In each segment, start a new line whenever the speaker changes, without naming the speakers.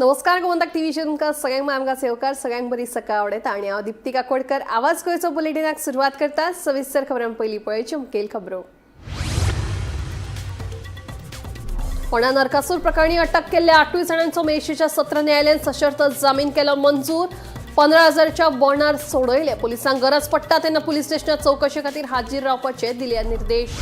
नमस्कार, गोमंतक टीव्हीचेर तुमकां सगळ्यांक आमकां सेवकार सगळ्यांक बरी सकाळ आवडटा आनी हांव दिप्ती काकोडकर आवाज गोंयचो बुलेटिनाक सुरवात करता. सविस्तर खबरां पयलीं पळयच्यो मुखेल खबरो. फोंड्या नरकासूर प्रकरणी अटक केल्ल्या 8 जाणांचो मेरशेच्या सत्र न्यायालयान सशर्त जामीन केलो मंजूर. 15,000च्या बॉण्डार सोडयले. पोलिसांक गरज पडटा तेन्ना पुलीस स्टेशनात चवकशे खातीर हाजीर रावपाचे दिले निर्देश.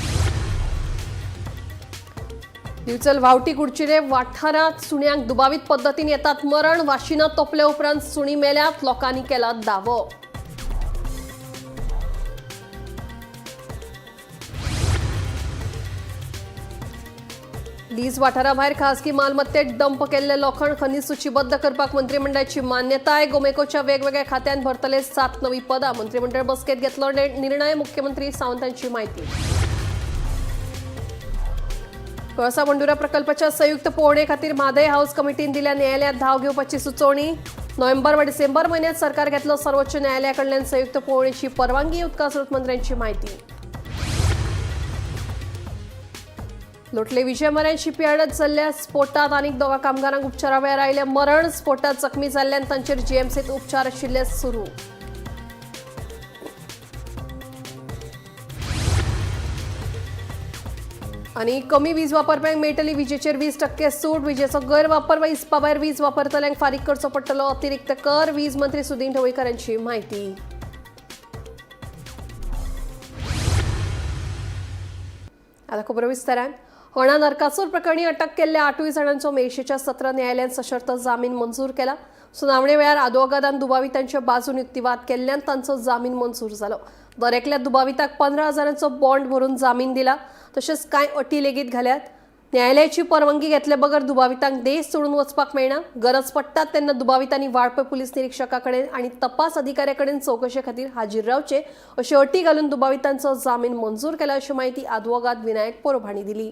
दिवचल व्हावटी कुडचिरे वाठारांत सुण्यांक दुबावीत पद्दतीन येतात मरण. वाशिनां तोपले उपरांत सुणी मेल्यात, लोकांनी केला दावो. लीज वाठाराभायर खासगी मालमत्तेत डंप केल्ले लोखण खनीज सूचीबद्ध करपाक मंत्रिमंडळाची मान्यताय. गोमेकोच्या वेगवेगळ्या खात्यांत भरतले 7 नवी पदां. मंत्रिमंडळ बसकेत घेतलो निर्णय, मुख्यमंत्री सावंतांची माहिती. कळसा बंडुरा प्रकल्पाच्या संयुक्त पळोवणे खातीर म्हादय हाऊस कमिटीन दिल्या न्यायालयात धाव घेवपाची सुचोवणी. नोव्हेंबर वा डिसेंबर म्हयन्यात सरकार घेतलो सर्वोच्च न्यायालया कडल्यान संयुक्त पळोवणेची परवानगी, उदका स्रोत मंत्र्यांची माहिती. लोटले विजय शिपयार्डात जाल्ल्या स्फोटात आनीक दोगा कामगारांक उपचारा वेळार आयले मरण. स्फोटात जखमी जाल्ल्यान तांचेर जीएमसीत उपचार आशिल्ले सुरू. आनी कमी वीज वापरप्यांक मेळटली विजेचेर 20% सूट. विजेचो गैरवापर वा हिसपा भायर वीज वापरतल्यांक फारीक करचो पडटलो अतिरिक्त कर, वीज मंत्री सुदिन ढवळीकर यांची माहिती. आता खबरो विस्तारान. होणा नरकासूर प्रकरणी अटक केल्ल्या 8 जाणांचो मेरशेच्या सत्र न्यायालयान सशर्त जामीन मंजूर केला. सुनावणे वेळार आदवोगादान दुबावितांच्या बाजून युक्तिवाद केल्ल्यान तांचो जामीन मंजूर जालो. दर एकल्या दुबाविताक 15,000चो बॉन्ड भरून जामीन दिला. तशेंच कांय अटी लेगीत घाल्यात. न्यायालयाची परवानगी घेतले बगर दुबावितांक देश सोडून वचपाक मेळना. गरज पडटात तेन्ना दुबावितांनी वाळपय पुलीस निरिक्षका कडेन आनी तपास अधिकाऱ्या कडेन चवकशे खातीर हाजीर रावचे अशी अटी घालून दुबावितांचो जामीन मंजूर केला, अशी माहिती आदवोगाद विनायक पोरोब हांणी दिली.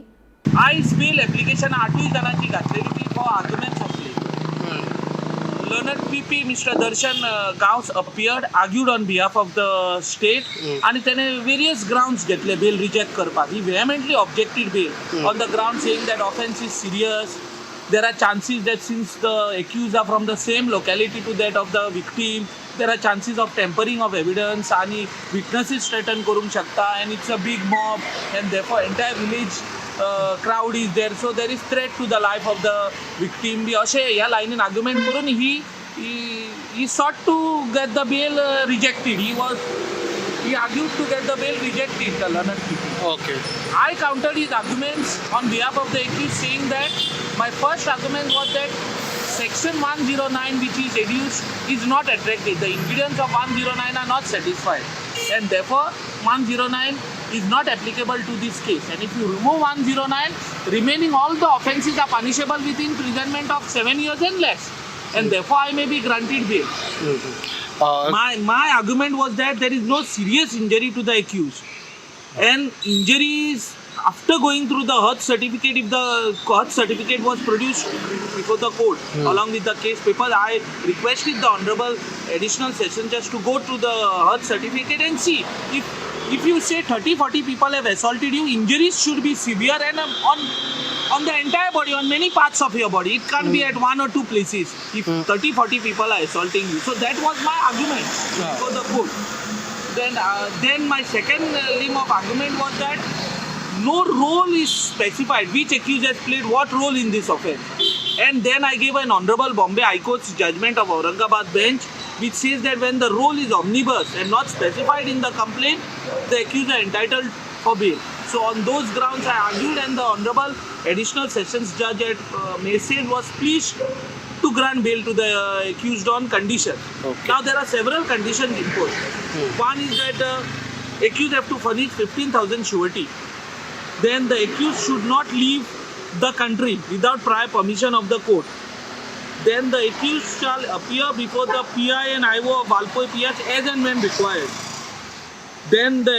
आयज बेल एप्लिकेशन 8 जाणांची घातलेली ती फॉर आर्ग्युमेंट्स आसली. Learned PP Mister Darshan Gawas appeared, argued on behalf of the state आणि त्याने वेरियस ग्राउंड्स घेतले बेल रिजेक्ट करपाक. He vehemently objected bail on the ground saying that offence is serious, there are chances that since the accused are from the same locality to that of the victim, there are chances of tampering of evidence आणि witnesses threaten करूंक शकता and it's a big mob and therefore entire village crowd is there, so there is threat to the life of the victim B अशें ह्या लायनीन argument करून he sought to get the bail rejected. He argued to get the bail rejected, the learned PP. I countered his arguments on behalf of the accused, saying that my first argument was that section 109, which is adduced, is not attractive. The ingredients of 109 are not satisfied, and therefore 109 is not applicable to this case. And if you remove 109, remaining all the offences are punishable with imprisonment of 7 years and less, and therefore I may be granted bail. My argument was that there is no serious injury to the accused, and injuries, after going through the health certificate, if the health certificate was produced before the court along with the case paper, I requested the honorable additional session judge to go to the health certificate and see if you say 30 40 people have assaulted you, injuries should be severe and on the entire body, on many parts of your body. It can't be at one or two places if 30 40 people are assaulting you. So that was my argument for the court. Then my second limb of argument was that no role is specified, which accused has played what role in this offense. And then I gave an honorable Bombay High Court's judgment of Aurangabad bench, which says that when the role is omnibus and not specified in the complaint, the accused are entitled for bail. So on those grounds I argued, and the honorable additional sessions judge at Merces was pleased to grant bail to the accused on condition. Now there are several conditions imposed. One is that accused have to furnish 15,000 surety. Then the accused should not leave the country without prior permission of the court. Then the accused shall appear before the PI and IO of Valpoi PS as and when required. Then the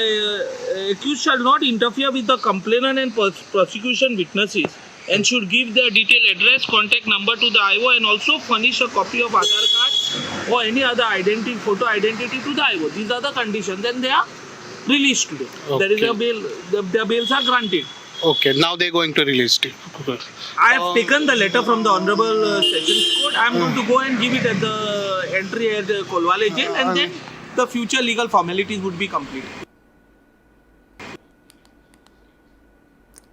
accused shall not interfere with the complainant and prosecution witnesses and should give their detailed address, contact number to the IO and also furnish a copy of Aadhaar card or any other identity, photo identity to the IO. These are the conditions and they are released today. There is a bail, their bails are granted.
Okay, now they're going to release it.
I have taken the letter from the Honorable Sessions Court. I am going to go and give it at the entry at the Colvale jail, and then the future legal formalities would be complete.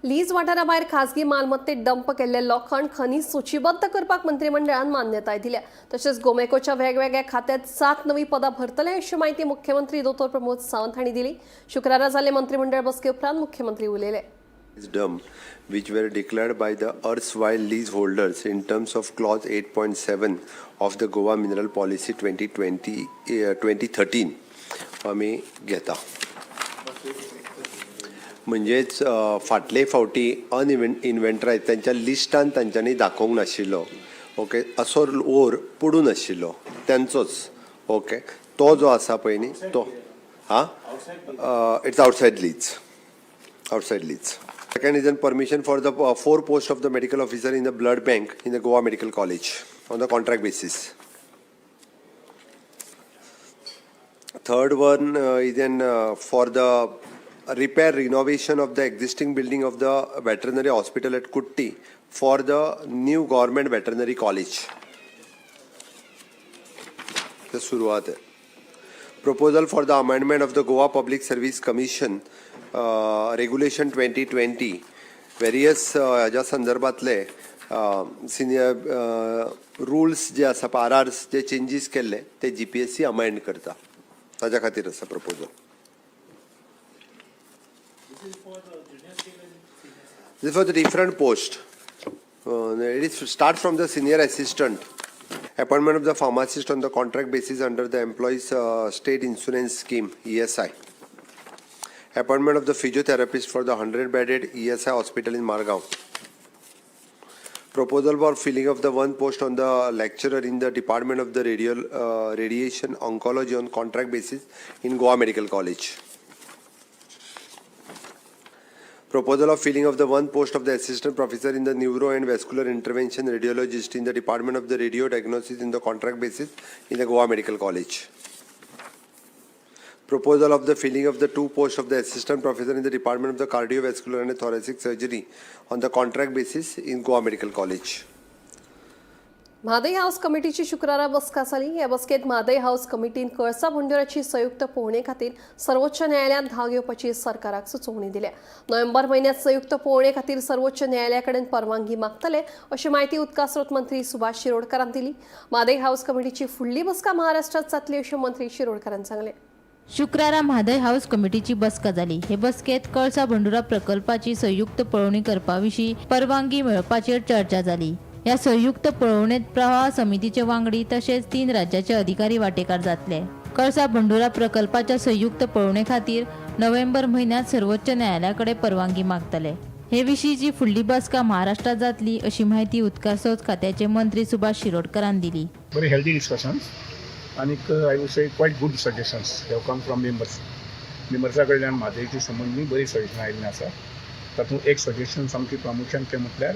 Lease वाठाराभायर खासगी मालमत्तेत dump केल्ले लोखण खनी सूचीबद्ध करपाक मंत्रिमंडळान मान्यताय दिल्या. तशेंच गोमेकोच्या वेगवेगळ्या खात्यात 7 नवी पदां भरतले अशी म्हायती मुख्यमंत्री दोतोर प्रमोद सावंत हांणी दिली. शुक्रारा जाल्ले मंत्रिमंडळ बसके उपरांत मुख्यमंत्री उलयले.
Dump which were declared by the erstwhile leaseholders in terms of clause 8.7 of the Goa Mineral Policy 2013 आमी घेता. म्हणजेच फाटले फावटी अनइन्व्हेंटरायज तांच्या लिस्टान तांच्यांनी दाखोवंक नाशिल्लो, ओके, असो ओर पडून आशिल्लो तांचोच, ओके, तो जो आसा पळय न्ही तो हा it's outside lease, outside lease. Second is an permission for the four post of the medical officer in the blood bank in the Goa Medical College on the contract basis. Third one is an for the repair renovation of the existing building of the veterinary hospital at Kutti for the new government veterinary college. The सुरुवात आहे. Proposal for the amendment of the Goa Public Service Commission Regulation 2020, various ह्याच्या संदर्भातले senior rules जे आसा, hour hours जे changes केल्ले ते GPSC amend करता, ताच्या खातीर आसा proposal. This for the different post. It is start from the senior assistant. Appointment of the pharmacist on the contract basis under the Employees State Insurance Scheme, ESI. Appointment of the physiotherapist for the 100 bedded ESI hospital in Margao. Proposal for filling of the one post on the lecturer in the Department of the Radiation Oncology on contract basis in Goa Medical College. Proposal of filling of the one post of the assistant professor in the neuro and vascular intervention radiologist in the Department of the Radio Diagnosis in the contract basis in the Goa Medical College. Proposal of the filling of the two posts of the assistant professor in the Department of the Cardiovascular and Thoracic Surgery on the contract basis in Goa Medical College.
Mhadei house कमिटीची शुक्रारा बसका जाली. ह्या बसकेत Mhadei house कमिटीन Kalasa भंडुराची संयुक्त पळोवणे खातीर सर्वोच्च न्यायालयांत धांव घेवपाची सरकाराक सुचोवणी दिल्या. नोव्हेंबर म्हयन्यात संयुक्त पळोवणे खातीर सर्वोच्च न्यायालया कडेन परवानगी मागतले अशी म्हायती उदका स्रोत मंत्री सुभाष शिरोडकारान दिली. म्हादय हाऊस कमिटीची फुडली बसका महाराष्ट्रात जातली अशें मंत्री शिरोडकारान सांगलें.
शुक्रारा म्हादय हाऊस कमिटीची बसका जाली. हे बसकेत कळसा भंडुरा प्रकल्पाची संयुक्त पळोवणी करपा विशीं परवानगी मेळपाचेर चर्चा जाली. ह्या संयुक्त पळोवणेत प्रवाह समितीचे वांगडी तशेंच तीन राज्याचे अधिकारी वांटेकार जातले. कळसा भंडुरा प्रकल्पाच्या संयुक्त पळोवणे खातीर नोव्हेंबर म्हयन्यात सर्वोच्च न्यायालया कडेन परवानगी मागतले. हे विशींची फुडली बसका महाराष्ट्रात जातली अशी माहिती उदकास्रोत खात्याचे मंत्री सुभाष शिरोडकरान दिली.
Very healthy discussions आनीक I would say quite good suggestions have come from members. मेंबर्सा कडल्यान म्हादयचे संबंदी बरीं सजेशनां आयिल्लीं आसा. तातूंत एक सजेशन सामकें प्रामुख्यान तें म्हटल्यार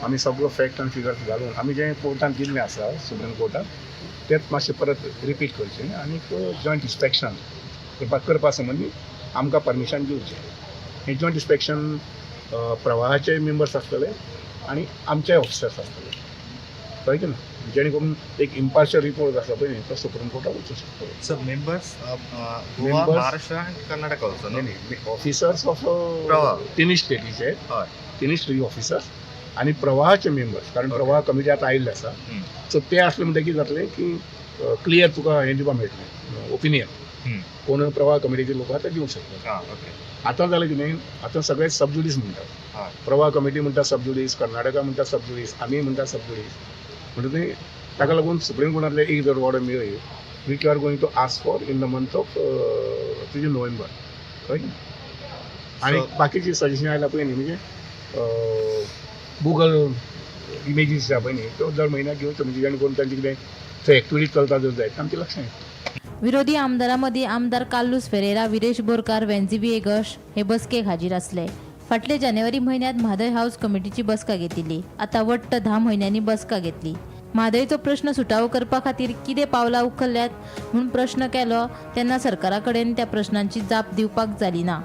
आमी सगळो फॅक्ट आनी फिगर्स घालून आमी जें कोर्टान दिल्लें आसा, सुप्रीम कोर्टान, तेंच मातशें परत रिपीट करचें आनीक जॉयंट इन्स्पेक्शन करपा संबंदी आमकां परमिशन दिवचें. हें जॉयंट इन्स्पेक्शन प्रवाहाचे मेंबर्स आसतले आनी आमचे ऑफिसर्स आसतले, कळ्ळें की ना, जेणे करून एक इम्पार्शियल रिपोर्ट आसा पळय न्ही तो सुप्रीम कोर्टाक वचूंक शकतलो.
So members of Goa,
Members-
Maharashtra and Karnataka also, no?
नाही, ऑफिसर्स ऑफ
प्रवाह.
तिन्ही स्टेटीचे, तिन्ही स्टेटी ऑफिसर्स आनी प्रवाहाचे मेंबर्स, कारण प्रवाह कमिटी आतां आयिल्ले आसा. सो ते आसले म्हणटकीर कितें जातलें की क्लियर तुका हें दिवपाक मेळटलें ओपिनियन. कोण प्रवाह कमिटीचे लोक आहा ते दिवंक शकतात. आतां जालें कितें, आतां सगळे सबजुडीस म्हणटात. प्रवाह कमिटी म्हणटा सबजुडीस, कर्नाटका म्हणटा सबजुडीस, आमी म्हणटा सबजुडीस. म्हणटा ताका लागून सुप्रीम कोर्टांतले एक जर ऑर्डर मेळ्ळी, which are going to ask for in the month of तुजे नोव्हेंबर, कळ्ळें? आनी बाकीची सजेशन आयला पळय न्ही, म्हणजे गुगल इमेजीस आसा पळय न्ही, त्यो दर म्हयन्याक घेवच्यो, म्हणजे जेणे करून तांचे कितें थंय एक्टिविटी चलता जर जायत आमचें लक्षां येता.
विरोधी आमदारां आमदार कार्लुस फेरेरा, विरेश बोरकार, वेन्झी व्हिएगश हे बसकेक हाजीर आसले. फाटले जानेवारी म्हयन्यात म्हादय हाऊस कमिटीची बसका घेतिल्ली. आतां वट्ट 10 म्हयन्यांनी बसका घेतली. म्हादयचो प्रश्न सुटावो करपा खातीर कितें पावलां उखल्ल्यात म्हूण प्रश्न केलो तेन्ना सरकारा कडेन त्या प्रश्नांची जाप दिवपाक जाली ना.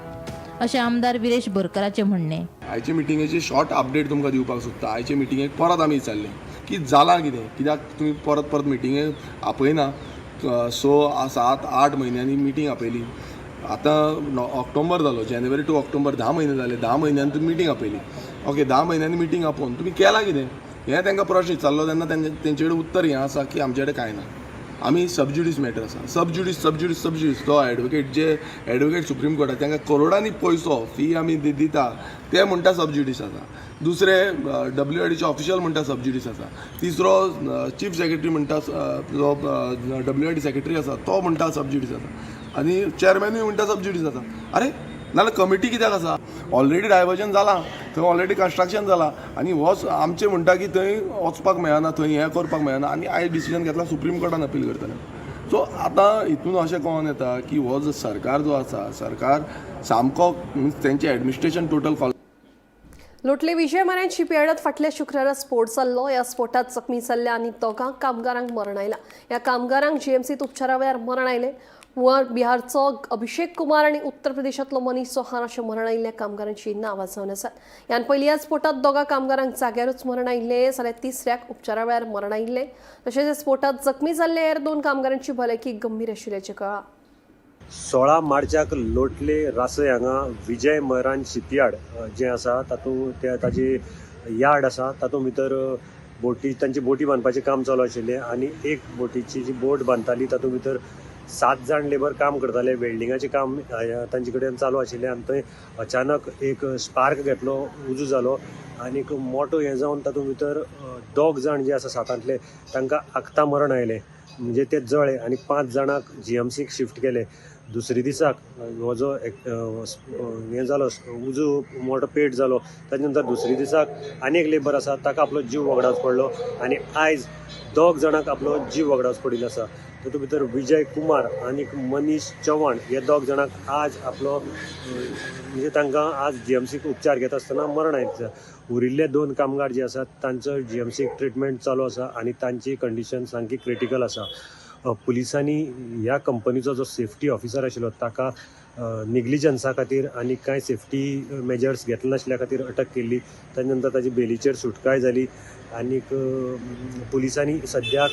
अशें आमदार विरेश बोरकाराचें म्हणणें.
आयचे मिटिंगेचे शॉर्ट अपडेट तुमकां दिवपाक सोदता. आयचे मिटिंगेक परत आमी विचारलें की जालां कितें, कित्याक तुमी परत परत मिटिंगेक आपयना. 6 7 8 म्हयन्यांनी मिटींग आपयली. आतां ऑक्टोबर जालो, जानेवारी टू ऑक्टोबर 10 म्हयने जाले. 10 म्हयन्यांनी तुमी मिटींग आपयली. ओके, 10 म्हयन्यांनी मिटींग आपोवन तुमी केलां कितें हें तांकां प्रश्न विचारलो तेन्ना तेंचे कडेन उत्तर हें आसा की आमचे कडेन कांय ना, आमी सबज्युडीस मॅटर आसा. Sub judice sub judice sub judice. तो एडवोकेट जे एडवोकेट सुप्रीम कोर्टाक तांकां करोडांनी पयसो फी आमी दिता ते म्हणटा सबज्युडीस आसा. दुसरे WIDचे ऑफिशियल म्हणटा सबज्युडीस आसा. तिसरो चीफ सेक्रेटरी म्हणटा, जो WID secretary आसा तो म्हणटा सबज्युडीस आसा आनी चेअरमॅनूय म्हणटा सबज्युडीस आसा. अरे नाल्यार कमिटी कित्याक आसा? ऑलरेडी डायवर्जन जालां थंय, ऑलरेडी कन्स्ट्रक्शन जालां आनी हो आमचें म्हणटा की थंय वचपाक मेळना, थंय हें करपाक मेळना आनी आयज डिसिजन घेतला सुप्रीम कोर्टान अपील करतले. सो आतां हितून अशें कळोन येता की हो जो सरकार जो आसा, सरकार सामको मिन्स तेंचें एडमिनिस्ट्रेशन टोटल कॉल
लोटले विजय मऱ्यान शिपयार्डात फाटल्या शुक्रारा स्फोट जाल्लो. ह्या स्फोटात जखमी जाल्ल्या आनी दोगां कामगारांक मरण आयलां. ह्या कामगारांक जीएमसीत उपचारा वेळार मरण आयलें. मुळां बिहारचो अभिषेक कुमार आनी उत्तर प्रदेशांतलो मनीष चौहान अशें मरण आयिल्ल्या कामगारांची नांवां जावन आसात. ह्यान पयलीं ह्या स्फोटात दोगां कामगारांक जाग्यारूच मरण आयिल्लें जाल्यार तिसऱ्याक उपचारा वेळार मरण आयिल्लें. तशेंच ह्या स्फोटात जखमी जाल्ले हेर 2 कामगारांची भलायकी गंभीर आशिल्ल्याचें कळ्ळां.
16 मार्चाक लोटले रासय हांगा विजय मरान शिपयार्ड जें आसा तातूंत ताजी यार्ड आसा तातूंत भितर बोटी तांची बोटी बांदपाचें काम चालू आशिल्लें आनी एक बोटीची जी बोट बांदताली तातूंत भितर 7 जाण लेबर काम करताले. वेल्डिंगाचें काम तांचे कडेन चालू आशिल्लें आनी थंय अचानक एक स्पार्क घेतलो, उजो जालो आनी एक मोटो हें जावन तातूंत भितर 2 जाण जे आसा सातांतले तांकां आक्ता मरण आयलें, म्हणजे ते जळ्ळे आनी 5 जाणांक GMCक शिफ्ट केले. दुसरे दिसाक हो जो हें जालो उजो मोटो पेट जालो ताजे नंतर दुसरे दिसाक आनी एक लेबर आसा ताका आपलो जीव वगडावचो पडलो आनी आयज 2 जाणांक आपलो जीव वगडावचो पडिल्लो आसा. तातूंत भितर विजय कुमार आनी मनीष चव्हाण हे 2 जाणांक आज आपलो म्हणजे तांकां आज GMCक उपचार घेता आसतना मरण आयिल्लें. उरिल्ले 2 कामगार जे आसात तांचो GMCक ट्रिटमेंट चालू आसा आनी तांची कंडिशन सामकी क्रिटिकल आसा. पुलिसांनी ह्या कंपनीचो जो सेफ्टी ऑफिसर आशिल्लो ताका निग्लिजन्सा खातीर आनी कांय सेफ्टी मेजर्स घेतले नाशिल्ल्या खातीर अटक केल्ली. ताजे नंतर ताजी बेलीचेर सुटकाय जाली आनीक पुलिसांनी सद्याक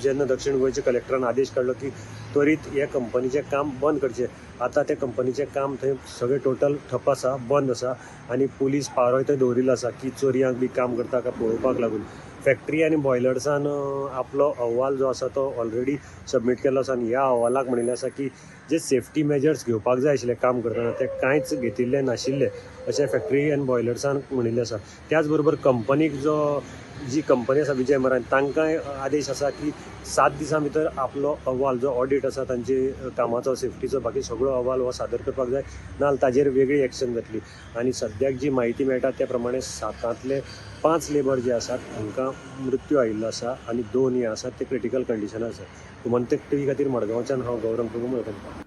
जेन्ना दक्षिण गोंयच्या कलेक्टरान आदेश काडलो की त्वरीत ह्या कंपनीचें काम बंद करचें, आतां त्या कंपनीचें काम थंय सगळें टोटल ठप आसा, बंद आसा आनी पुलीस पारोय थंय दवरिल्लो आसा की चोरयांक बी काम करता काय पळोवपाक लागून. फॅक्टरी आनी बॉयलर्सान आपलो अहवाल जो आसा तो ऑलरेडी सबमीट केल्लो आसा आनी ह्या अहवालाक म्हणिल्लें आसा की जे सेफ्टी मेजर्स घेवपाक जाय आशिल्ले काम करतना ते कांयच घेतिल्ले नाशिल्ले अशें फॅक्टरी आनी बॉयलर्सान म्हणिल्लें आसा. त्याच बरोबर कंपनीक जो जी कंपनी आसा विजय मरान तांकांय आदेश आसा की 7 दिसां भितर आपलो अहवाल जो ऑडिट आसा तांचे कामाचो सेफ्टीचो बाकी सगळो अहवाल हो सादर करपाक जाय, नाजाल्यार ताजेर वेगळी एक्शन जातली. आनी सद्याक जी म्हायती मेळटा त्या प्रमाणे 7तांतले 5 लेबर जे आसात हांकां मृत्यू आयिल्लो आसा आनी 2 हे आसात ते क्रिटिकल कंडिशनार आसात. गोमंतक टीव्ही खातीर मडगांवच्यान हांव गौरव प्रभू मळकणकार.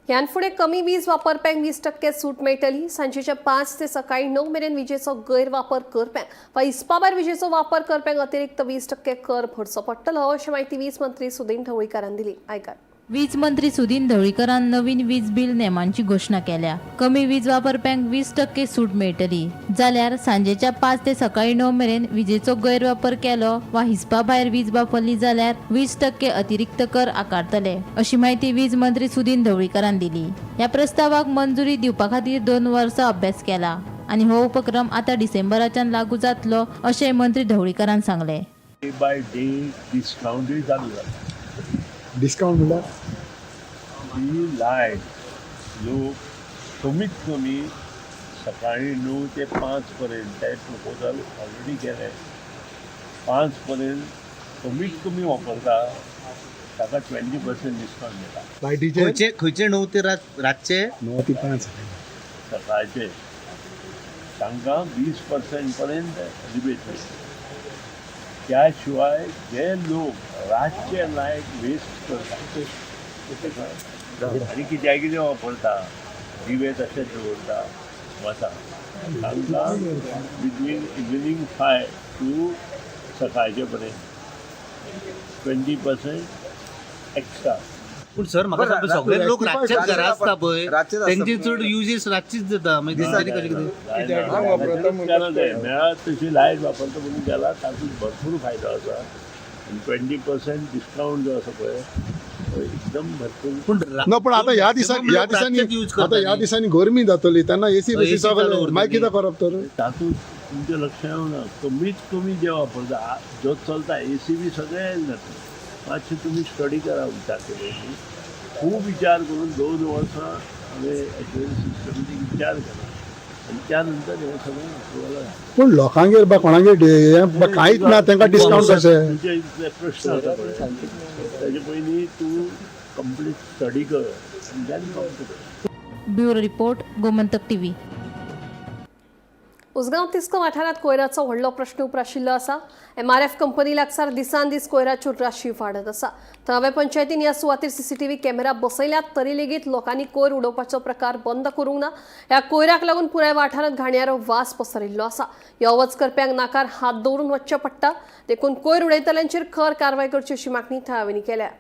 ह्यान फुडें कमी वीज वापरप्यांक 20% सूट मेळटली. सांजेच्या 5 ते सकाळी 9 मेरेन विजेचो गैरवापर करप्यांक वा हिस्पाभायर विजेचो वापर करप्यांक अतिरिक्त 20% कर भरचो पडटलो अशी म्हायती वीज मंत्री सुदीन ढवळीकारान दिली. आयकात.
वीज मंत्री सुदीन ढवळीकरान नवीन वीज बिल नेमांची घोशणा केल्या. कमी वीज वापरप्यांक 20% सूट मेळटली जाल्यार सांजेच्या 5 ते सकाळी 9 मेरेन विजेचो गैरवापर केलो वा हिसपा भायर वीज वापरली जाल्यार 20% अतिरिक्त कर आकारतले अशी म्हायती वीज मंत्री सुदीन ढवळीकरान दिली. ह्या प्रस्तावाक मंजुरी दिवपा खातीर 2 वर्सां अभ्यास केला आनी हो उपक्रम आतां डिसेंबराच्यान लागू जातलो अशें मंत्री ढवळीकरान सांगलें.
डे बाय डे डिस्कावंटूय चालू जाला.
डिस्कावंट म्हणल्यार
ही लायट लोक कमीत कमी सकाळी 9 ते 5 पर्यंत ते प्रपोजल ऑलरेडी केलें, 5 पर्यंत कमीत कमी वापरता ताका 20% डिस्कावंट दिता.
लायटीचे
खंयचे 9 ते रातचे
9 ते 5
सकाळचे तांकां 20% पर्यंत रिबेट मेळटा. त्या शिवाय जे लोक रातचे लायट वेस्ट करता आनी कित्याक कितें वापरता, दिवे तशेंच दवरता वता, तांकां बिटवीन इवनींग 5 टू सकाळचे पर्यंत 20% एक्स्ट्रा.
पूण सर म्हाका सांग, सगळे लोक रातचेच घरा आसता पळय, तेंची चड युजेस रातचीच जाता, मागीर तेंच्यांनी कशें कितें
कारण मेळत तशी लायट वापरता म्हणून गेला, तातूंत भरपूर फायदो आसा. आनी 20% डिस्कावंट जो आसा पळय तो एकदम भरपूर.
पूण
ना, पण आता ह्या दिसांनी ह्या दिसांनी आता ह्या दिसांनी गरमी जातली तेन्ना एसी
AC
बी
चालू उरतली.
मागीर कितें करप तर?
तातूंत तुमच्या लक्षात येवना, कमीत कमी जे वापरता जो चलता एसी बी सगळे जाता. मातशें तुमी स्टडी करा, विचार केले खूब विचार करून 2 वर्सां हांवें एक्चुअली सिस्टमॅटीक विचार केला आनी त्या नंतर हें सगळें अप्रुवल आसा.
पूण लोकांगेर बा कोणागेर हें बा कांयच ना, तांकां डिस्कावंट कशें?
तुजे इतले प्रश्न आसा पळय ताजे पयलीं तूं कंप्लीट स्टडी कर आनी then come to.
Bureau report, Gomantak TV.
Ujgaon Tisco वाठारांत कोयराचो व्हडलो प्रश्न उप्राशिल्लो आसा. एमआरएफ कंपनी लागसार दिसान दीस कोयराच्यो राशी वाडत आसा. थळाव्या पंचायतीन ह्या सुवातेर सीसीटीव्ही कॅमेरा बसयल्यात तरी लेगीत लोकांनी कोयर उडोवपाचो प्रकार बंद करूंक ना. ह्या कोयराक लागून पुराय वाठारांत घाणयारो वास पसरिल्लो आसा. यो वच करप्यांक नाकार हात दवरून वचचें पडटा, देखून कोयर उडयतल्यांचेर खर कारवाय करची अशी मागणी थळाव्यांनी केल्या.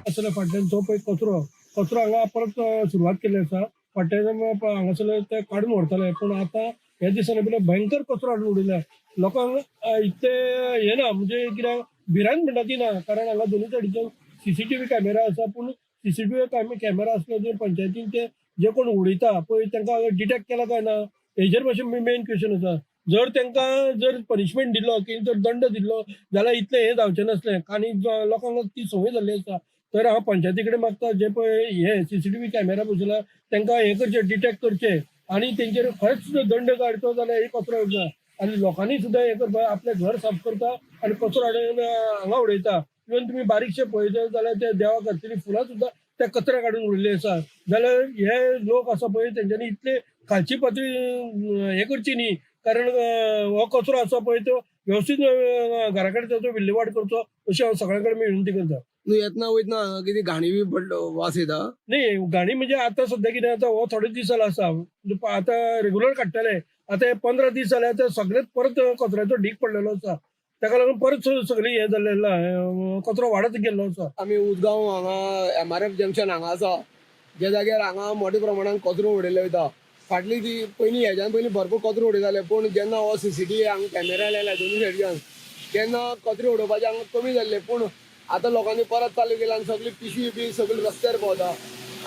आसले फाटल्यान तो पळय कचरो कचरो हांगा परत सुरवात केल्ली आसा. फाटल्यान हांगासरले ते काडून व्हरताले, पूण आतां ह्या दिसांनी पळय भयंकर कचरो हाडून उडयला. लोकांक इतलें हें ना, म्हणजे कित्याक भिरांत म्हणटा ती ना, कारण हांगा दोनूय सायडीच्यान सीसीटीव्ही कॅमेरा आसा. पूण सीसीटीव्ही कॅमेरा आसलो जर पंचायतीन ते जे कोण उडयता पळय तांकां डिटेक्ट केला काय ना हेजेर मातशें मेन क्वेश्चन आसा. जर तांकां जर पनिशमेंट दिलो की जर दंड दिलो जाल्यार इतलें हें जावचें नासलें आनी लोकांक ती संवय जाल्ली आसा. तर हांव पंचायती कडेन मागता जे पळय हे सीसीटीव्ही कॅमेरा बसयला तांकां हें करचें, डिटेक्ट करचें आनी तेंचेर खरेंच दंड काडचो जाल्यार हे कचरो येवचा. आनी लोकांनी सुद्दां हें करपाक आपलें घर साफ करता आनी कचरो हाडून हांगा उडयता. इवन तुमी बारीकशें पळयता जाल्यार ते देवाक घातलेलीं फुलां सुद्दां त्या कचऱ्या काडून उडयल्ली आसा. जाल्यार हे लोक आसा पळय तेंच्यांनी इतले खालची पातळी हें करची न्ही, कारण हो कचरो आसा पळय तो व्यवस्थीत घरा कडेन ताचो विल्हेवाट करचो अशें हांव सगळ्यां कडेन विनंती करता.
येतना वयतना कितें घाणी बी पडलो वास येता?
न्ही, घाणी म्हणजे आतां सद्या कितें आतां हो थोडे दीस जालो आसा, आतां रेगुलर काडटले. आतां हे 15 दीस जाले आतां सगळेच परत कचऱ्याचो ढीग पडलेलो आसा, ताका लागून परत सगळी हें जाल्लें कचरो वाडत गेल्लो आसा.
आमी उजगांव हांगा एमआरएफ जंक्शन हांगा आसा, ज्या जाग्यार हांगा मोठ्या प्रमाणान कचरो उडयलो वयता. फाटली ती पयलीं हेज्यान पयलीं भरपूर कचरो उडयताले, पूण जेन्ना हो सीसीटीव्ही हांगा कॅमेरा लायला दोनूय सायडीच्यान तेन्ना कचरो उडोवपाचे हांगा कमी जाल्ले. पूण आतां लोकांनी परत चालू केला आनी सगळी पिशवी बी सगळी रस्त्यार भोंवता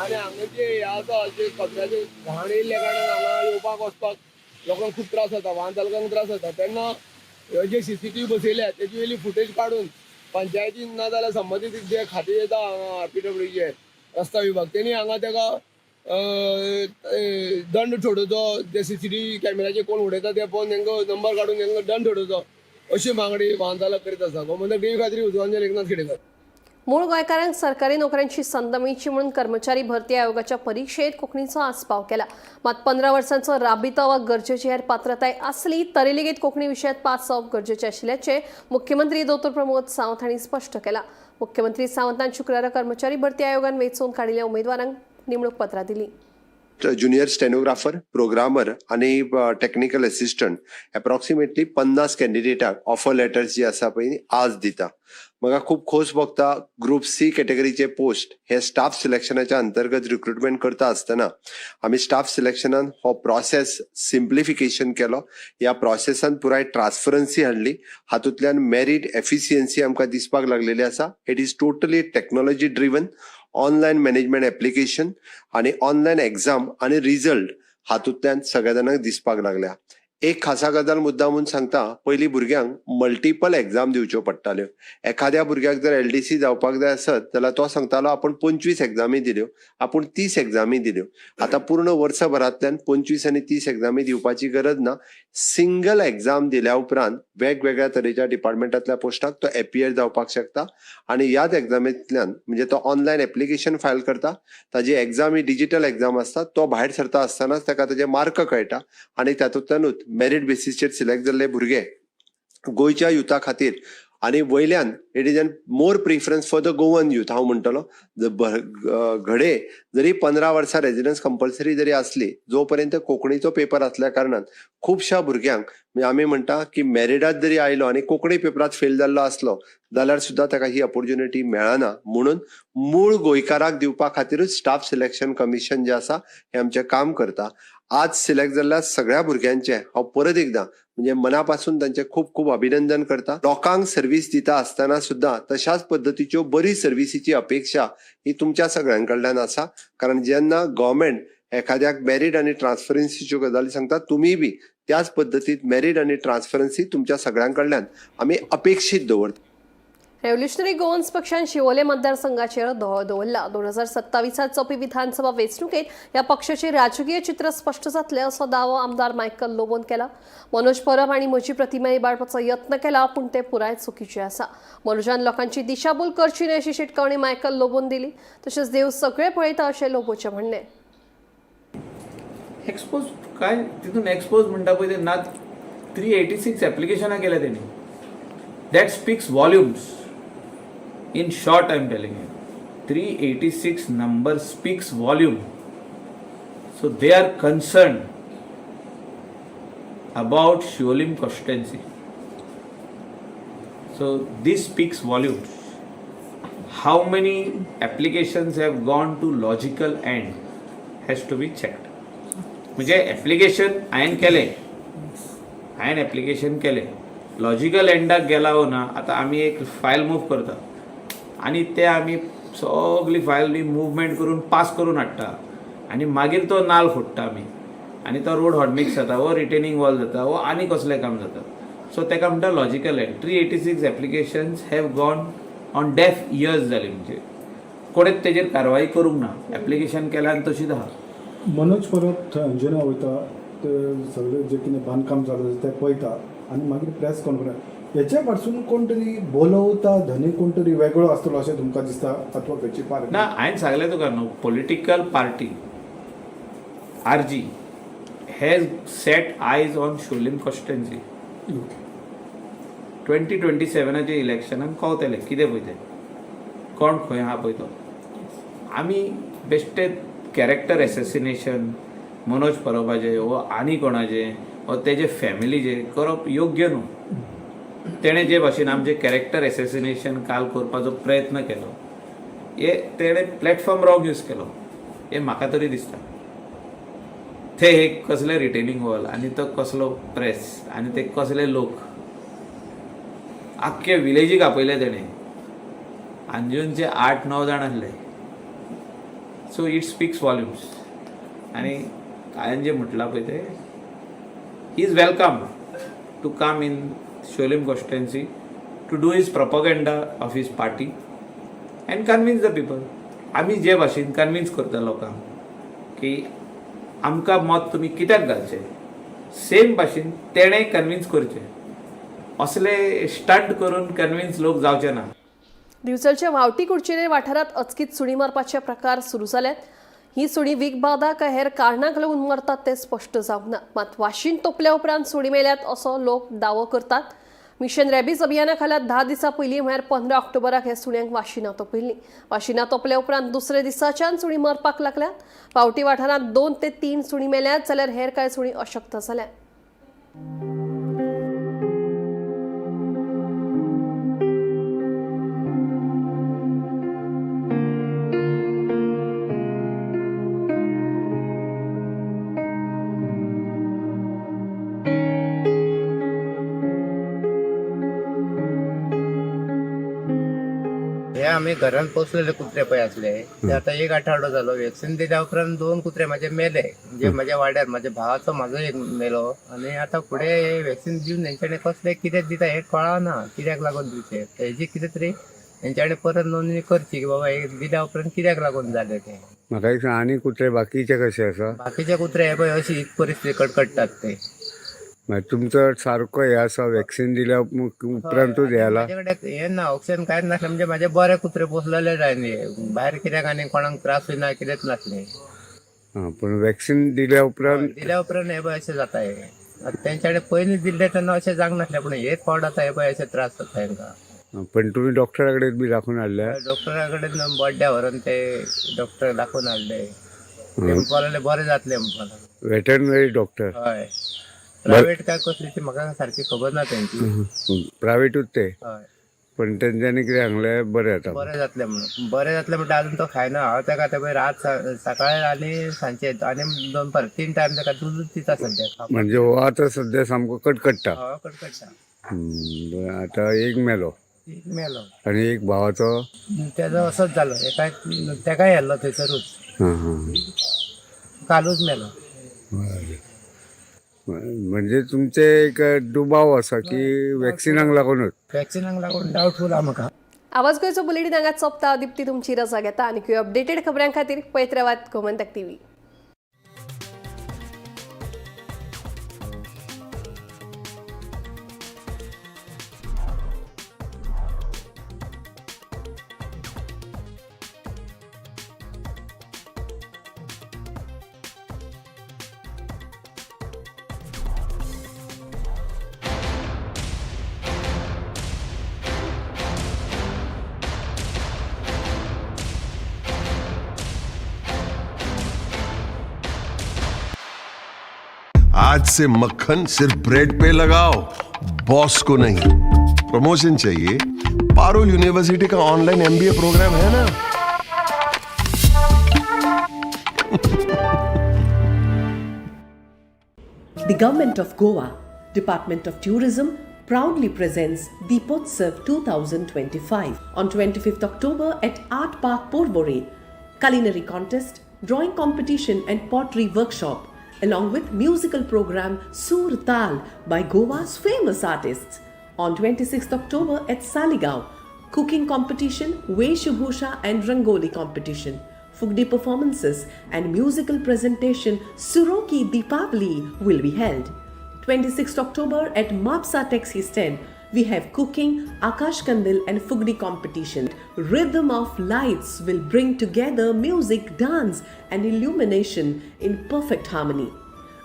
आनी हांगा जे हे आसा जे कचऱ्याचे घाण येयल्ल्या कारणान हांगा येवपाक वचपाक लोकांक खूब त्रास जाता, वाहन चालकांक त्रास जाता. तेन्ना हे जे सीसीटीव्ही बसयल्या तेजी वयली फुटेज काडून पंचायतीन ना जाल्यार संबंदीत जे खातें येता हांगा पीडब्ल्यूडीचे रस्ता विभाग तेणी हांगा तेका दंड ठोडोवचो. जे सीसीटीव्ही कॅमेराचे कोण उडयता ते पळोवन तांकां नंबर काडून तांकां दंड ठोडोवचो अशी मागणी वाहन चालक करीत आसा. गोमंतक टीव्ही खातीर उजगांवचे एकनाथ खेडेकर.
मूळ गोंयकारांक सरकारी नोकऱ्यांची संद मेळची म्हणून कर्मचारी भरती आयोगाच्या परीक्षेत कोंकणीचो आस्पाव केला. मात 15 वर्सांचो राबितो वा गरजेची हेर पात्रताय आसली तरी लेगीत कोंकणी विशयात पास जावप गरजेचें आशिल्ल्याचें मुख्यमंत्री दोतोर प्रमोद सावंत हांणी स्पश्ट केलां. मुख्यमंत्री सावंतान शुक्रारा कर्मचारी भरती आयोगान वेंचून काडिल्ल्या उमेदवारांक नेमणूक पत्रां दिलीं.
ज्युनियर स्टेनोग्राफर, प्रोग्रामर आनी टेक्निकल असिस्टंट एप्रॉक्सिमेटली 50 कॅन्डिडेटाक ऑफर लेटर्स जी आसा पळय आज दिता. म्हाका खूब खोस भोगता ग्रुप सी कॅटेगरीचे पोस्ट हे स्टाफ सिलेक्शनाच्या अंतर्गत रिक्रुटमेंट करता आसतना आमी स्टाफ सिलेक्शनान हो प्रोसेस सिम्प्लिफिकेशन केलो. ह्या प्रोसेसान पुराय ट्रान्सपरन्सी हाडली, हातूंतल्यान मेरीट एफिशियन्सी आमकां दिसपाक लागलेली आसा. It is totally technology driven online management application आनी ऑनलायन एग्जाम आनी रिजल्ट हातूंतल्यान सगळ्या जाणांक दिसपाक लागल्या. एक खासा गजाल मुद्दा म्हूण सांगता, पयलीं भुरग्यांक मल्टिपल एग्जाम दिवच्यो पडटाल्यो. एखाद्या भुरग्याक जर एलडीसी जावपाक जाय आसत जाल्यार तो सांगतालो आपूण 25 एग्जामी दिल्यो, आपूण 30 एग्जामी दिल्यो. आतां पूर्ण वर्सभरांतल्यान 25 आनी 30 एग्जामी दिवपाची गरज ना. सिंगल एग्जाम दिल्या उपरांत वेगवेगळ्या तरेच्या डिपार्टमेंटांतल्या पोस्टाक तो एपियर जावपाक शकता आनी ह्याच एग्जामींतल्यान म्हणजे तो ऑनलायन एप्लिकेशन फायल करता, ताजी एग्जाम ही डिजिटल एग्जाम आसता, तो भायर सरता आसतनाच ताका ताजे मार्क कळटा आनी तातूंतल्यानूच मेरीट बेसीसचेर सिलेक्ट जाल्ले भुरगे गोंयच्या युथा खातीर आनी वयल्यान it is an more preference for the Goan youth. हांव म्हणटलो घडये जरी 15 वर्सां रेजिडन्स कंपल्सरी जरी आसली, जो पर्यंत कोंकणीचो पेपर आसल्या कारणान खुबश्या भुरग्यांक, म्हणजे आमी म्हणटा की मेरिटात जरी आयलो आनी कोंकणी पेपरात फेल जाल्लो आसलो जाल्यार सुद्दां ताका ही ऑपॉर्च्युनिटी मेळना. म्हणून मूळ गोंयकाराक दिवपा खातीरूच स्टाफ सिलेक्शन कमिशन जें आसा हें आमचें काम करता. आज सिलेक्ट जाल्ल्या सगळ्या भुरग्यांचें हांव परत एकदां म्हणजे मना पासून तांचें खूब खूब अभिनंदन करता. लोकांक सर्वीस दिता आसतना सुद्दां तशाच पद्दतीच्यो बरी सर्विसीची अपेक्षा ही तुमच्या सगळ्यां कडल्यान आसा. कारण जेन्ना गव्हर्मेंट एखाद्याक मेरीट आनी ट्रान्सपरन्सीच्यो गजाली सांगता, तुमी बी त्याच पद्दतीत मेरीट आनी ट्रान्सपरन्सी तुमच्या सगळ्यां कडल्यान आमी अपेक्षीत दवरता.
रेव्होल्युशनरी गोवन्स पक्षान शिवोले मतदारसंघाचेर दोळो दवरला. 2027 जावपी विधानसभा वेंचणुकेत ह्या पक्षाचे राजकीय चित्र स्पश्ट जातले असो दावो आमदार मायकल लोबोन केला. मनोज परब हांणी म्हजी प्रतिमा इबाडपाचो यत्न केला, पूण ते पुराय चुकीचे आसा. मनोजान लोकांची दिशाभूल करची न्हय अशी शिटकावणी मायकल लोबोन दिली. तशेंच देव सगळे पळयता अशें लोबोचें म्हणणें.
एक्सपोज काय तितून एक्सपोज म्हणटा पळय ते ना. 386 एप्लिकेशनां केल्या तेणी. That speaks volumes. In short, I am telling you, 386 number speaks volume. So they are concerned about Siolim constituency. So this speaks volumes. How many applications have gone to logical end has to be checked. म्हणजे application हांवें केलें, हांवें application केलें, logical एंडाक गेला वो ना. आतां आमी एक फायल मूव करता आनी ते आमी सगली फायल बी मुवमेंट करून पास करून हाडटा आनी मागीर तो नाल फोडटा आमी आनी तो रोड हॉटमिक्स जाता वो रिटेनिंग वॉल जाता वो आनी कसलें काम जाता. सो ताका म्हणटा logical end. 386 applications have gone on deaf ears जाली, म्हणजे कोणेच तेजेर कारवाई करूंक ना. एप्लिकेशन केलां आनी तशीच आहा.
मनोज परब थंय अंजुना वयता, ते सगळे जे कितें बांदकाम चालू आसा तें पळयता आनी मागीर प्रेस कॉन्फरन्स. हेच्या पासून कोण तरी बोलवता, धनी कोण तरी वेगळो आसतलो अशें तुमकां दिसता अथवा खंयची पार्टी?
ना, हांवें सांगलें तुका न्हू, political party RG has set eyes on Siolim constituency. 2027आच्या इलेक्शनान कळतलें कितें पळय तें, कोण खंय आहा पळय तो. आमी बेश्टे कॅरेक्टर एसेसिनेशन मनोज परबाचें वो आनी कोणाचें वो तेजे फॅमिलीचें करप योग्य न्हू. तेणें जे भाशेन आमचें कॅरेक्टर एसेसिनेशन काल करपाचो प्रयत्न केलो, हे तेणें प्लॅटफॉर्म रॉंग यूज केलो हें म्हाका तरी दिसता. ते एक कसले रिटेनिंग वॉल आनी तो कसलो प्रेस आनी ते कसले लोक, आख्खे विलेजीक आपयले तेणें. अंजुनचे 8-9 जाण आसले. So it speaks volumes. आनी हांवें जें म्हटलां पळय तें, he is welcome to come in Siolim constituency to do his propaganda of his party and convince the people. आमी जे भाशेन कन्विन्स करता लोकांक की आमकां मत तुमी कित्याक घालचें, सेम भाशेन तेणें कन्विन्स करचें. असले स्टंट करून कन्विन्स लोक जावचे ना.
दिवचलच्या व्हावटी कुडचिरे वाठारात अचकीत सुणी मारपाचे प्रकार सुरू जाल्यात. ही सुणी वीख बाधा काय हेर कारणाक लागून मरतात ते स्पश्ट जावंक ना. मात वाशीन तोपल्या उपरांत सुणी मेल्यात असो लोक दावो करतात. मिशन रॅबीज अभियाना खाला 10 दिसां पयलीं म्हळ्यार 15 ऑक्टोबराक हे सुण्यांक वाशिनां तोपयल्लीं. वाशिनां तोपल्या उपरांत दुसऱ्या दिसाच्यान सुणी मरपाक लागल्यात. पावटी वाठारांत 2 ते 3 सुणी मेल्यात, जाल्यार हेर कांय सुणी अशक्त जाल्यात.
हे आमी घरान पोसलेले कुत्रे पळय आसले ते आतां एक आठवडो जालो. वॅक्सिन दिल्या उपरांत दोन कुत्रे म्हाजे मेले, म्हणजे म्हाज्या वाड्यार म्हाज्या भावाचो म्हाजो एक मेलो. आनी आतां फुडें हे वॅक्सिन दिवन हेंच्यांनी कसलें कितें दिता हें कळना, कित्याक लागून दिवचें हेजी कितें तरी हेंच्यांनी परत नोंदणी करची की बाबा हे दिल्या उपरांत कित्याक लागून जालें तें.
म्हाका एक सांग, आनी कुत्रे बाकीचे कशे आसा?
बाकीचे कुत्रे हे पळय अशी परिस्थिती कडकडटात ते.
मागीर तुमचो सारको हे आसा, वॅक्सिन दिल्या उपरांतूच हे जाला?
म्हाजे कडेन हे ना, ऑक्सिजन कांयच नासलें. म्हणजे म्हाजे बरे कुत्रे पोसलेले जाय न्ही, भायर कित्याक आनी कोणाक त्रास ना, कितेंच नासलें.
आं, पूण वॅक्सिन दिल्या उपरांत?
दिल्या उपरांत हे पळय अशें जाता हे. आतां तेंच्या कडेन पयलीं दिल्लें तेन्ना अशें जावंक नासलें, पूण हेच फावट आतां हे पळय अशे त्रास जाता हेंकां.
पण तुमी डॉक्टरा कडेन बी दाखोवन हाडल्या?
डॉक्टरा कडेन बड्ड्या व्हरून ते डॉक्टर दाखोवन हाडले. ते म्हणपाक लागले बरें जातलें म्हणपाक लागले.
Veterinary doctor?
हय, प्रायवेट काय कसली ती म्हाका सारकी खबर ना तेंची.
प्रायवेटूच ते?
हय.
पण तेंच्यांनी कितें सांगलें, बरें जाता?
बरें जातलें म्हणून. बरें जातलें म्हणटा, अजून तो खायना. हांव ताका आतां पळय रात सकाळी आनी सांजचे आनी दनपार 3 टायम ताका दूदच दिता सद्याक.
म्हणजे हो आतां सद्या सामको कटकट्टा?
हय, कडकडटा.
बरें, आतां एक मेलो.
एक मेलो.
आनी एक भावाचो?
तेजो असोच जालो, एका तेकाय व्हेल्लो थंयसरूच.
हां हां
कालूच मेलो.
बरें, म्हणजे तुमचे एक दुबाव आसा की वॅक्सिनाक लागूनच?
वॅक्सिनाक लागून डावटफूल आहा म्हाका.
आवाज गोंयचो बुलेटीन हांगाच सोंपता. दीप्ती तुमची रजा घेता आनी अपडेटेड खबरां खातीर पळयत रावात गोमंतक टीव्ही.
आज से मक्खन सिर्फ ब्रेड पे लगाओ, बॉस को नहीं. प्रमोशन चाहिए? पारुल यूनिवर्सिटी का ऑनलाइन एमबीए प्रोग्राम है ना.
The Government of Goa, Department of Tourism proudly presents Deepotsav 2025 on 25th October at Art Park, Porvorim. Culinary contest, drawing competition and pottery workshop, along with musical program Sur Tal by Goa's famous artists. On 26th October at Saligao, cooking competition, Veshbhusha and Rangoli competition, Fugdi performances and musical presentation Suroki Deepavali will be held. 26th October at Mapsa Taxi Stand, we have cooking, Akash Kandil and Fugdi competition. Rhythm of Lights will bring together music, dance and illumination in perfect harmony.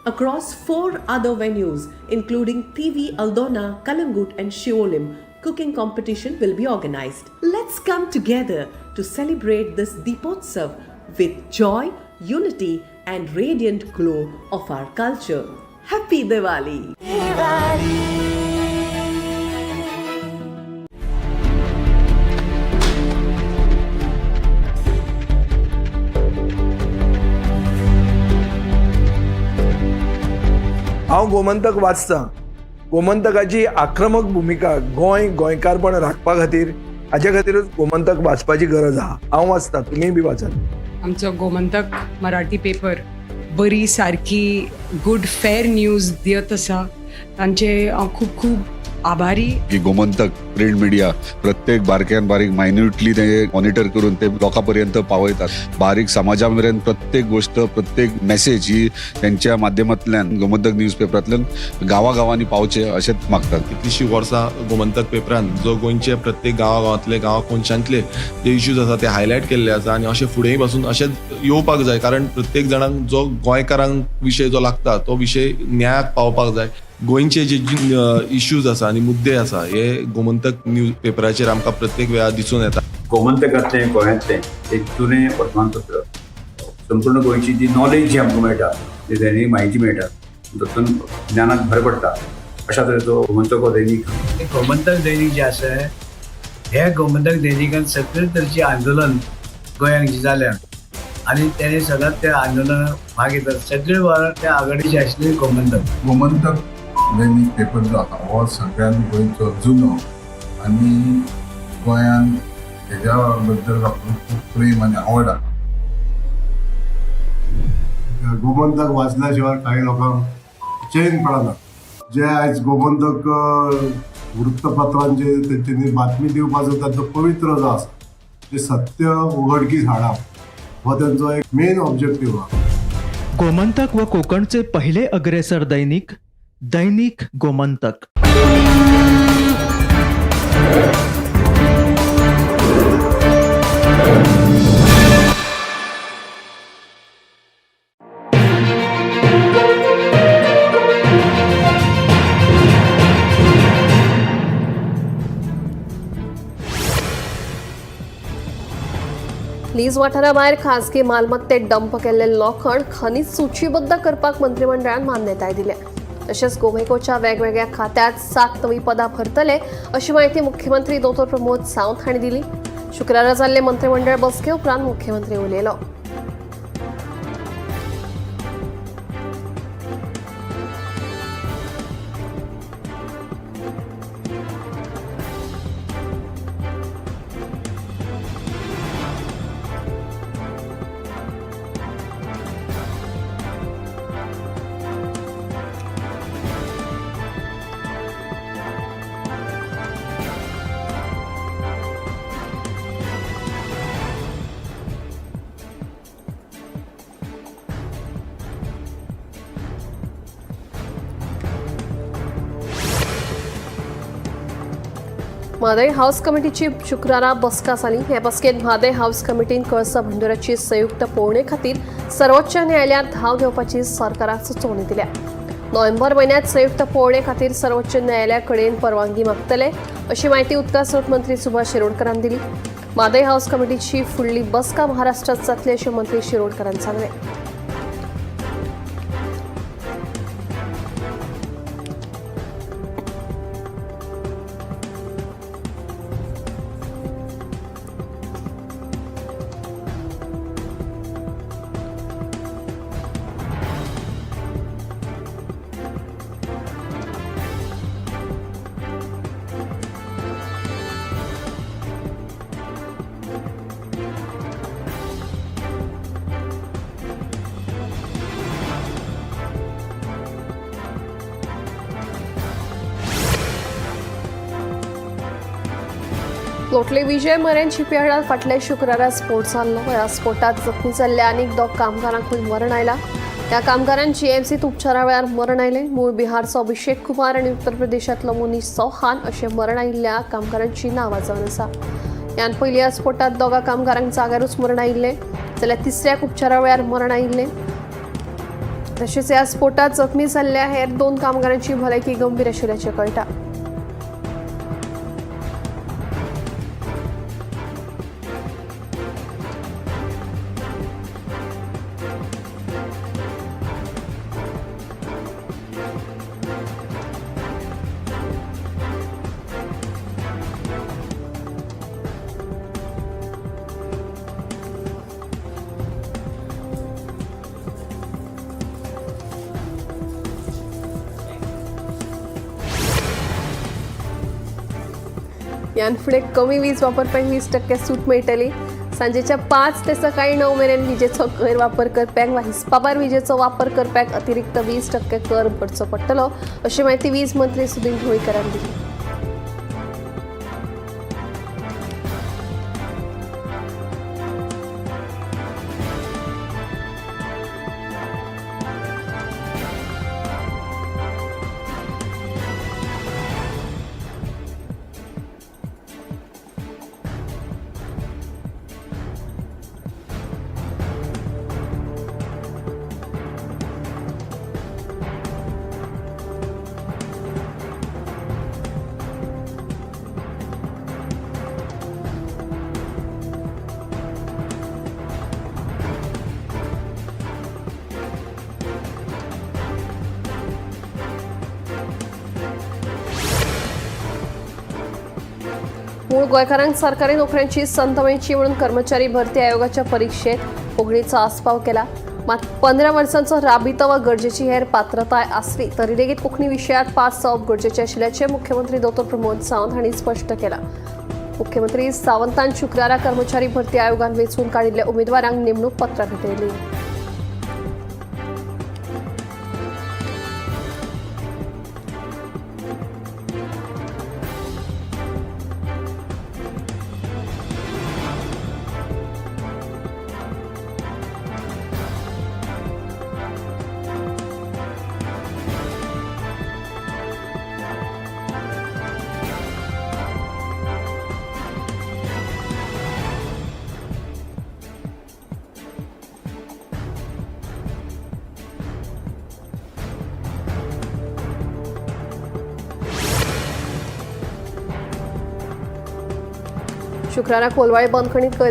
Across 4 other venues, including TV Aldona, Kalangut and Shiolim, cooking competition will be organized. Let's come together to celebrate this Deepotsav with joy, unity and radiant glow of our culture. Happy Diwali!
हांव गोमंतक वाचतां. गोमंतकाची आक्रमक भुमिका गोंय गोंयकारपण राखपा खातीर, हाजे खातीरूच गोमंतक वाचपाची गरज आहा. हांव वाचतां, तुमीय बी वाचात.
आमचो गोमंतक मराठी पेपर बरी सारकी गुड फेर न्यूज दियत आसा, तांचे हांव खूब खूब आभारी.
की गोमंतक प्रिंट मिडिया प्रत्येक बारक्यान बारीक मायन्युटली ते मॉनिटर करून ते लोकां पर्यंत पावयतात. बारीक समाजा मेरेन प्रत्येक गोष्ट, प्रत्येक मेसेज ही त्यांच्या माध्यमांतल्यान गोमंतक न्यूज पेपरांतल्यान गांवागांवांनी पावचे अशेंच मागतात.
कितलीशीं वर्सां गोमंतक पेपरान जो गोंयचे प्रत्येक गांवागांवांतले, गांवा कोनशांतले जे इश्यूज आसा ते हायलायट केल्ले आसा आनी अशें फुडेंय पासून अशेंच येवपाक जाय, कारण प्रत्येक जाणांक जो गोंयकारांक विशय जो लागता तो विशय न्यायाक पावपाक जाय. गोंयचे जे इश्यूज आसा आनी मुद्दे आसा हे गोमंतक न्यूज पेपराचेर आमकां प्रत्येक वेळार दिसून येता.
गोमंतकांतलें गोंयांतलें एक जुनें वर्तमानपत्र, संपूर्ण गोंयची जी नॉलेज जी आमकां मेळटा, जी दैनीक म्हायती मेळटा, तातूंत ज्ञानाक भर पडटा. अशा तरेचो गोमंतक हो दैनीक.
गोमंतक दैनीक जें आसा, हे गोमंतक दैनिकान सगळे तरेचें आंदोलन गोंयांत जी जाल्या आनी तेणे सदांच त्या आंदोलनाक भाग घेतात. सगळे वावर त्या आघाडीचे आशिल्ले गोमंतक.
गोमंतक दैनीक पेपर जो आसा हो सगळ्यान गोंयचो जुनो आनी गोंयान हेज्या बद्दल लोकांक खूब प्रेम आनी आवड आसा.
गोमंतक वाचल्या शिवाय काही लोकांक चैन पडना. जे आयज गोमंतक वृत्तपत्रांचे तेंच्यांनी बातमी दिवपाचो तांचो पवित्र जो आसा, जे सत्य उघडकीस हाडप हो तेंचो एक मेन ऑब्जेक्टीव आहा.
गोमंतक व कोकणचे पहिले अग्रेसर दैनिक, दैनिक गोमंतक.
लीज वाठारा भायर खासगी मालमत्तेत डंप केल्ले लोखण खनीज सूचीबद्ध करपाक मंत्रिमंडळान मान्यताय दिल्या. तशेंच गोमेकोच्या वेगवेगळ्या खात्यात 7 नवी पदां भरतले अशी माहिती मुख्यमंत्री दोतोर प्रमोद सावंत हांणी दिली. शुक्रारा जाल्ले मंत्रिमंडळ बसके उपरांत मुख्यमंत्री उलयलो. म्हादय हाऊस कमिटीची शुक्रारा बसका जाली. हे बसकेत म्हादय हाऊस कमिटीन कळसा भंडुराची संयुक्त पळोवणे खातीर सर्वोच्च न्यायालयात धाव घेवपाची सरकाराक सुचोवणी दिल्या. नोव्हेंबर म्हयन्यात संयुक्त पळोवणे खातीर सर्वोच्च न्यायालया कडेन परवानगी मागतले अशी माहिती उदका स्रोत मंत्री सुभाष शिरोडकरान दिली. म्हादय हाऊस कमिटीची फुडली बसका महाराष्ट्रात जातली अशें मंत्री शिरोडकरान सांगलें. लोटले विजय मरेन शिपयार्डात फाटल्या शुक्रारा स्फोट जाल्लो. ह्या स्फोटात जखमी जाल्ल्या आनीक 2 कामगारांकूय मरण आयला. ह्या कामगारांक जीएमसीत उपचारा वेळार मरण आयलें. मूळ बिहारचो अभिषेक कुमार आनी उत्तर प्रदेशांतलो मुनीश चौहान अशें मरण आयिल्ल्या कामगारांची नांवां जावन आसा. ह्यान पयलीं ह्या स्फोटात 2 कामगारांक जाग्यारूच मरण आयिल्लें जाल्यार तिसऱ्याक उपचारा वेळार मरण आयिल्लें. तशेंच ह्या स्फोटात जखमी जाल्ल्या हेर 2 कामगारांची भलायकी गंभीर आशिल्ल्याचें कळटा. यान फुडें कमी वीज वापरप्यांक 20% सूट मेळटली. सांजेच्या 5 ते सकाळी 9 मेरेन विजेचो गैरवापर करप्यांक वा हिसपाभायर विजेचो वापर करप्यांक अतिरिक्त 20% कर भरचो पडटलो अशी माहिती वीज मंत्री सुदिन ढवळीकरान दिली. मूळ गोंयकारांक सरकारी नोकऱ्यांची संद मेळची म्हणून कर्मचारी भरती आयोगाच्या परीक्षेत कोंकणीचो आस्पाव केला. मात 15 वर्सांचो राबितो वा गरजेची हेर पात्रताय आसली तरी लेगीत कोंकणी विशयात पास जावप गरजेचें आशिल्ल्याचें मुख्यमंत्री दोतोर प्रमोद सावंत हांणी स्पश्ट केलां. मुख्यमंत्री सावंतान शुक्रारा कर्मचारी भरती आयोगान वेंचून काडिल्ल्या उमेदवारांक नेमणूक पत्रां भेटयलीं. शुक्रारा कोलवाळे बंदखणीत कैद्यांक